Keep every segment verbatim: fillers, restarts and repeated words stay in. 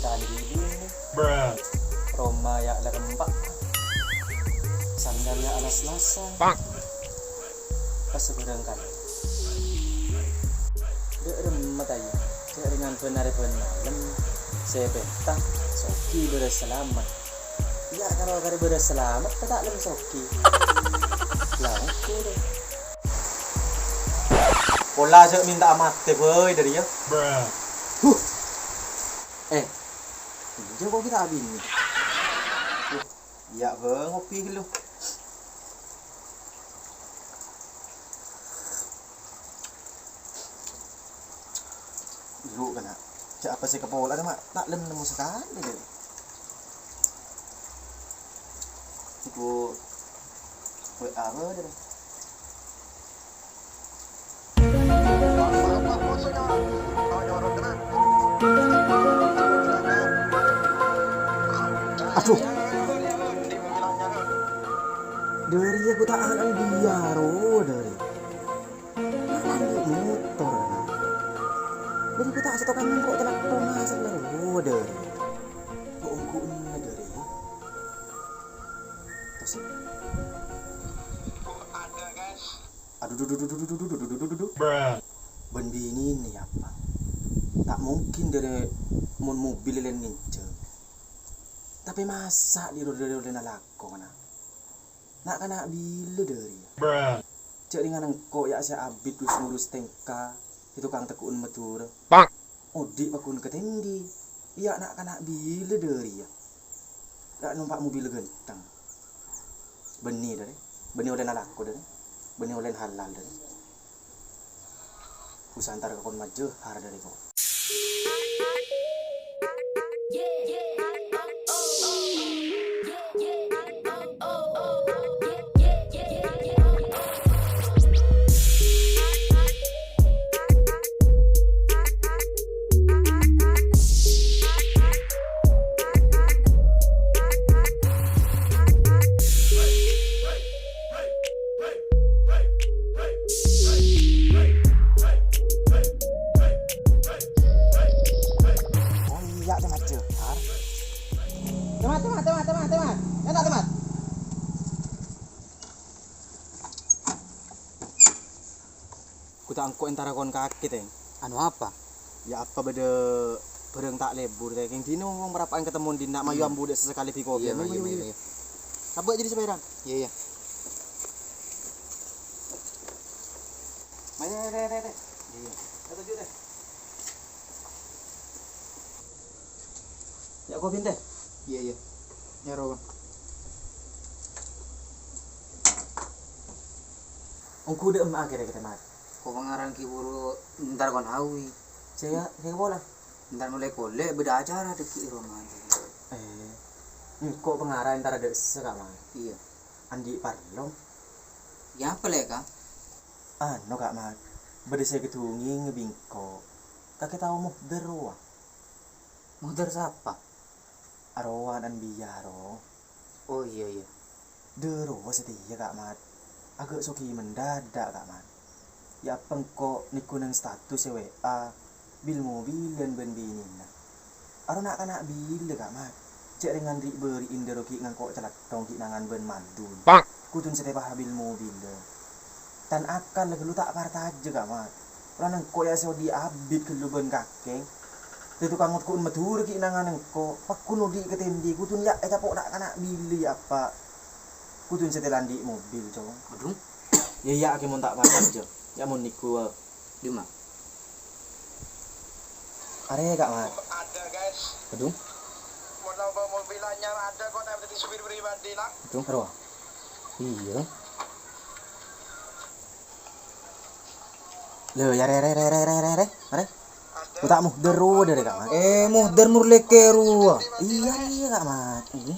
Candi bine. Roma ya' la rempa'. Sandal ya' las-lasan. Pas seberang kan. Dek remma tayo. Cek ringan benar ben malem. Saya pesta. Sogi beres selamat. Ya, karo kare beres selamat, tak lem sogi. Lah, oke deh. Pola cek minta mate, boy, dari ya. Huh. Eh, Iya, kok kita abis ini? Iya, Bang, ngopi dulu. Dulu kena. Cak apa sih kepala, Mak? Tak lem nemu sekali deh. Itu W A apa deh? Aduh. Dari aku tak akan biar, oh, dari. Akan motor, nah. Dari aku tak setokan mangkok celak tong asal, oh, dari. Kok ongko ini dari? Terus. Aduh, duh, duh, duh, duh, duh, duh, duh, duh, duh, duh, duh, duh. Bân binèna apa? Ta' mungkin dâri mon mobil lèn ngènjhâ. Tapè masa' dhi' dâri ollèna lako, na'? Na'-kana' bilâ dâri, yâ? Jhâ' rèngan engko' yâ sè abit gus-ngurus tèngka, è tokang teggu'en Madhurâ. Odi' paggun ka tendi, iyâ na'-kana' bilâ dâri, yâ. Ra' nompa' mobil ghântheng. Bânnè dâri, bânnè ollèna lako dâri, bânnè ollèna halal dâri. Ku sè antar ka kon majâhar dâri ko'. Oh iyâ, Temat Johar. Temat, Temat, Temat, Temat, Temat. Nyata, Temat. Ku ta' engko' entara kon kakè, Tèng. Anu apa? Yâ apa bâdâ bhârâng ta' lebur, Tèng. Kèng dinah wong parappa'an katemmo dinna', mayu ambu dâ' sakalè bi' kopi. Iyâ, mayu, mayu, mayu, mayu. Mayu. Sabâ' jadi sepèdana. Iyâ, iyâ. Mayu, Tèng, Tèng, Tèng. Iyâ. Katuju, Tèng. Yâ, kopi, Tèng. Iyâ, iyâ. Nyaro, Bang. Ongghu dâ' emma'a kèra-kèra, Mat. Ko' pangaran ghi' buru entar kon awi. Sè, sè pola. Entar molaè kollè, bâdâ acara dâgghi' è roma. Eh, engko' pangaran entar dâ' essa, Ka', Mat. Iyâ. Andi' parlo. Yâ, apa lè, Ka'? Anu, Ka' Mat. Bâdâ sè èkadhungèngè bi' engko'. Kakè tao Muhdar rowa? Muhdar sapa? Arowa ana'na Biya, ro. Oh, iyâ, iyâ. Dâ' rowa satèya, Ka' Mat. Aghâ' sogi mendadak, Ka' Mat. Yâ apa engko' nèko neng status è W A, bil-mobilan bân binèna. Aro na'-kana' bilâ, Ka' Mat. Jhâ' rèngan ri'-bâri'in dâro ghi' ngangko' calèttong ghi' nangan bân madun. Kodun satèya paha bil-mobilan. Tan akal ghâllu ta' partajâ, Ka' Mat. Polana engko' yâ sè odi' abit ghâllu bân kakèng. Dâ' tokang ngodhu'un Madhurâ ghi' nangan engko'. Paggun odi' ka tendi, kodun yâ ècapo' na'-kana' bilâ yâ apa. Kodun satèya andi' mobil, Cong. Aduh. Yâ, iyâ, akè mon ta' partajâ. Yâ, mon nèko, eh. Dimma? Arè, Ka' Mat. Ada, guys. Aduh. Mon lomba mobil anyar ada kok, tapi dâddhi supir pribadi, lah. Aduh, ro. Iyâ. Lho, yâ, rè, rè, rè. Arè. Ku ta' Muhdar rowa dâri, Ka' Mat. Eh, Muhdar murlèkè rowa. Iyâ, iyâ, Ka' Mat. Iyâ.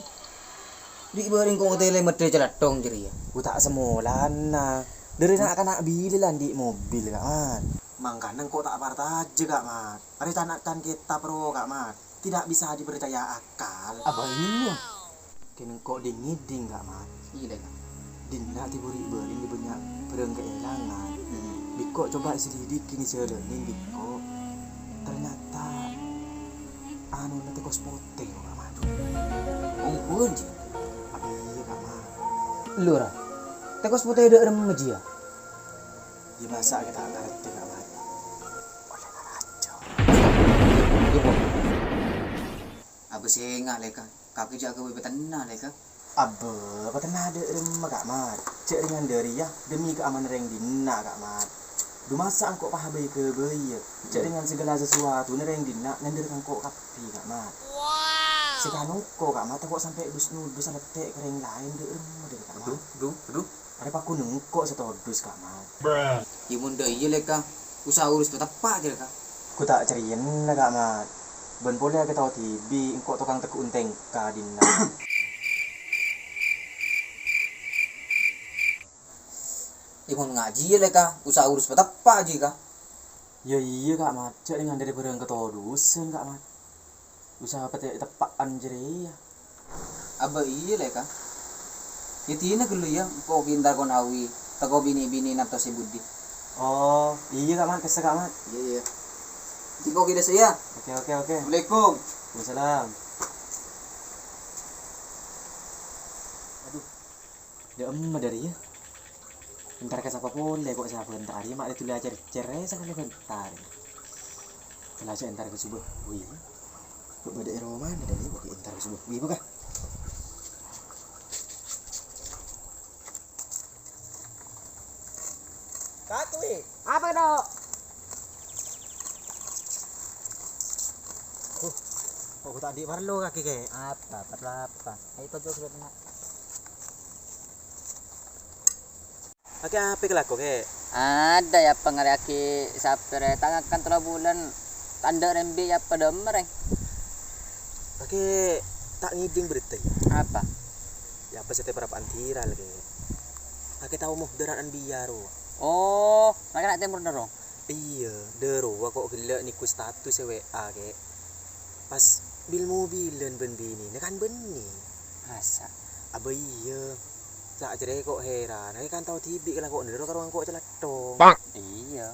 Ri'-bâri' engko' ngatèlè meddhâ calèttong jârèya. Ku ta' samolana. Dâri na'-kana' bilâ la andi' mobil, Ka' Mat. Mangkana engko' ta' partajâ, Ka' Mat. Arè can-, can kètab ro, Ka' Mat. Tidak bisa dipercaya akal. Apa iyâ? Kèng engko' dhing-ngèdhing, Ka' Mat. Iyâ, Lè'. Dinna' tèburi bâri' bânnya' bhârâng kaèlangan. Hmm. Bi' engko' coba èselidiki nèng jhâlâna bi' engko'. Ternyata, anu, na tèko Potè, Kak Mat. Ongghuwân, jiyâ. Apa iyâ, Kak Mat? Lora. Tèkos potè dâ' remma, jiyâ? Iyâ, masa' kita ngartè, Kak Mat? Olle karaja. Iyâ, Po. Abâ' sènga', Lè, Kak. Kakè jhâ' ghâbây patenna, Lè, Kak. Abâ', patenna dâ' remma, Kak Mat. Jhâ' rèng-, rèng dâri, yâ, demi keamanan rèng dinna', Kak Mat. Dhu masa' engko' pas abâi-ghâbâiyâ. Jhâ' rèng-, segala sesuatuna rèng dinna' nèndhâr ka engko' kabbhi, Kak Mat. Wow. Sè kano engko', Kak Mat, tako' sampè' dus-nodus alèttè' ka rèng laèn dâ' remma dâri, Kak Mat. Aduh, aduh, aduh. Arè paggun engko' sè todus, Kak Mat. Yâ, mon dâ' iyâ, Lè, Kak. Usaha urus pateppa' jârèya, Kak. Ghu ta' carèyana, Kak Mat. Bân polè akètao dhibi' engko' tokang teggu'un tèngka dinna'. Yâ, mon ngajhiyâ, Lè, Kak. Usaha urus pateppa' jiyâ, Kak. Yâ iyâ, Kak Mat. Jhâ' rèng-, nèndhâri bhârâng katodusan, Kak Mat. Usaha pate-, teppa'an jârèya. Abâ' iyâ, Lè, Kak. Yâ, dinah ghâllu, yâ, engko' ghi' entar kon awi, tako' binè-binè nantosè budi. Oh, iyâ, Kak Mat, kassa', Kak Mat. Iyâ, iyâ. Engko' ghi' dâssa, yâ. Oke, oke, oke. Assalamualaikum. Waalaikumsalam. Aduh. Dâ' emma dâri, yâ. Entar ka sapa polè ko' sabhântar, yâ, ma' la dhuli acer-cer, eh, sakalè bhântar. Kala jhâ' entar ka Subâ, wi. Ko' bâdâ è romana dâri, ko' entar ka Subâ, wi, bâ, Kak. Kak, wi. Apa, Dok? Huh, kok tadi parlo kaki, Kè? Apa? Parlo apa? Ayo, tojok sebentar. Kakè apa kalako, Kè? Ada, yâ, pangarèyaghi sapè rè. Ta' ngakan tello bulân, tandhâ' rembi', yâ, padâ merrèng. Kakè ta' ngèdhing berita, yâ? Apa? Yâ, apa sè teparapan viral, Kè? Kakè tao moh dârânan biya' rowa? Oh, kakè na' tèmor noro? Iyâ, dâ' rowa ko' ghellâ' nèko status è W A, Kè. Pas bil-mobilan bân binèna kan bânnè. Masa'? Abâ iyâ. Sa' jârèya ko' heran, Kè kan tao dhibi' kalakowanna dâ' rowa karo engko' calathong. Iyâ.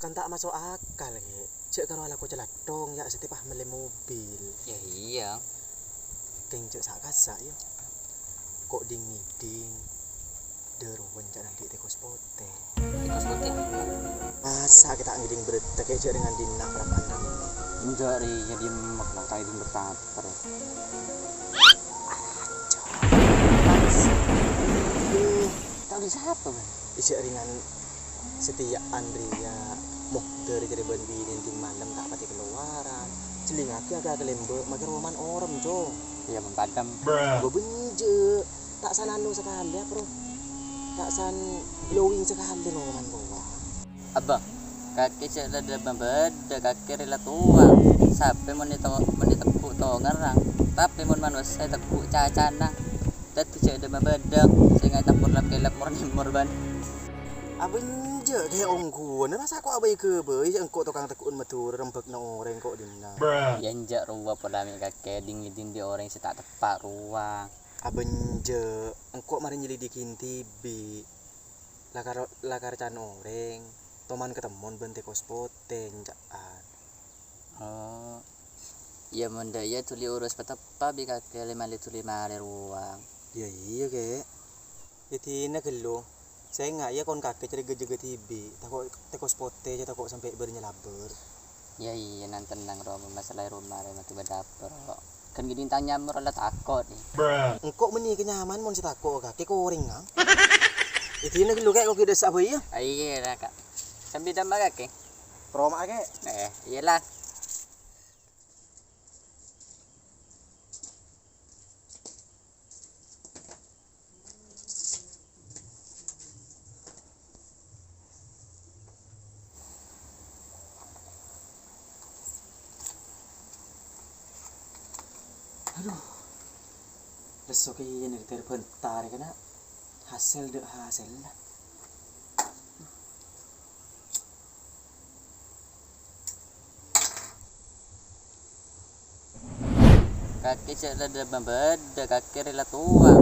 Kan ta' maso' akal, Kè. Jhâ' karo alako calathong, yâ, satèya pas mellè mobil. Yâ, iyâ. Kèng jhâ' sa'-kassa', yâ. Ko' dhing-ngèdhing, dâ' rowa ca'na andi' tèkos potè. Tèkos potè apa? Masa' kita ngèdhing berita, Kè, jhâ' rèng-, ngandi'na parapan. Enjâ' rèya, dhimma ta' ngèdhing berita apa rè. Tao di sapa, Bang? Ijâ ringan satèya Andria, moh dâri jârèya bân binèna dhing malem ta' patè kalowaran. Jhellingngaghi akè-akè lèmbâ', makè roman orèm, Cong. Iyâ, mon padem. Bâ bânjâ', ta' san anu sakalè, Bro. Ta' san glowing sakalè roman rowa. Abâ, kakè jhâ' la dhâ' mabâdâ, kakè rè la towa. Sapè mon èto-, mon ètegghu' tao ngerrang, tapè mon manossa ètegghu' cacana. Dhâddhi jhâ' dhâ' mabâdâ, sènga' ècampor lap-kèlap mor-nèmor bân. Abânjâ' kè ongghuwân, masa' ko' abâi-ghâbâi, engko' tokang tegghu'ân Madhurâ rembhâkna orèng ko' dinna'. Yâ enjâ' rowa pola mè' kakè dhing-ngèdhing bi' orèng sè ta' teppa' rowa. Abânjâ', engko' marè nyelidiki dhibi'. Lakar, lakar can orèng, toman katemmon bân tèkos potè, enca'an. Oh. Iyâ, mon dâ' iyâ dhuli urus pateppa' bi' kakè lè-, malè dhuli marè rowa. Yâ iyâ, Kè. Yâ dinah ghâllu. Sènga' iyâ kon kakè jârèya jâgâ dhibi', tako' tèkos potè jâ tako' sampè' bâri' nyalabâr. Yâ iyâ, nang-tennang, Ro, masalah è roma rè makè bâdâ apa, Ro? Kan ghi' dhing tang nyamor la tako', è. Engko' mènnè kanyaman mon sè tako', kakè korènga. È dinah ghâllu, Kè, ko' ghi' dâssa' bhâi, yâ? Ah, iyâ, ra, Kak. Sambi dâmma, Kakè? Roma, Kè. Eh, iyâ la. Aduh. Lesso kèya nèka ter bhântar kèna. Hasèl dâ' hasèl. Kakè jhâ' la dhâ' mabâdâ, kakè rè la towa.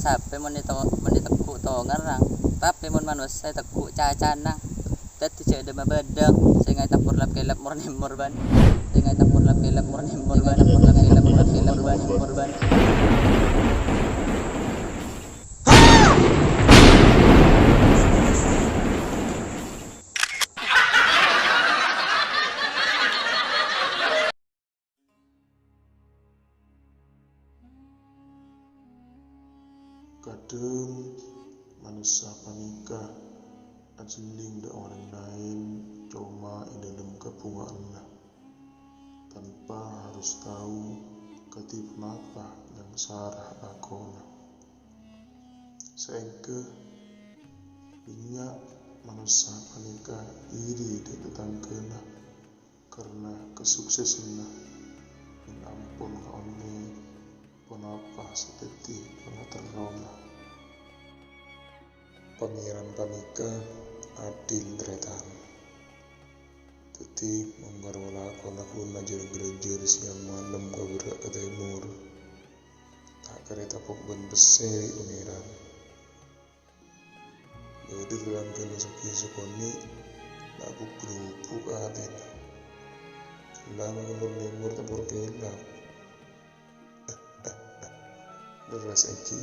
Sapè mon èto-, mon ètegghu' tao ngerrang, tapè mon manossa ètegghu' cacana. Dhâddhi jhâ' dhâ' mabâdâ, sènga' ècampor lap-kèlap mor-nèmor bân. Sè Kadhâng manossa panèka ajhelling dâ' orèng laèn coma è dhâlem kabhungaanna, tanpa harus tao kadhi ponapa nyang sara lakona. Saèngghâ bânnya' manossa panèka iri dâ' tatangghâna karna kasuksesanna, mèn ampon kaonèng ponapa sè dhâddhi pangaterrona. Pangèran panèka adil, tarètan. Dhâddhi, mon karo lakona ghulâ jhâr-ghârâjhâr sèyang malem ka bârâ' ka tèmor, ta' karè tapok bân pèssè bi' Pangèran. Bâdâ rarangghâna soghi sakonè', la' ghugrubuk atèna. La' mon nèmor tapor kèlap. Lerres èngghi.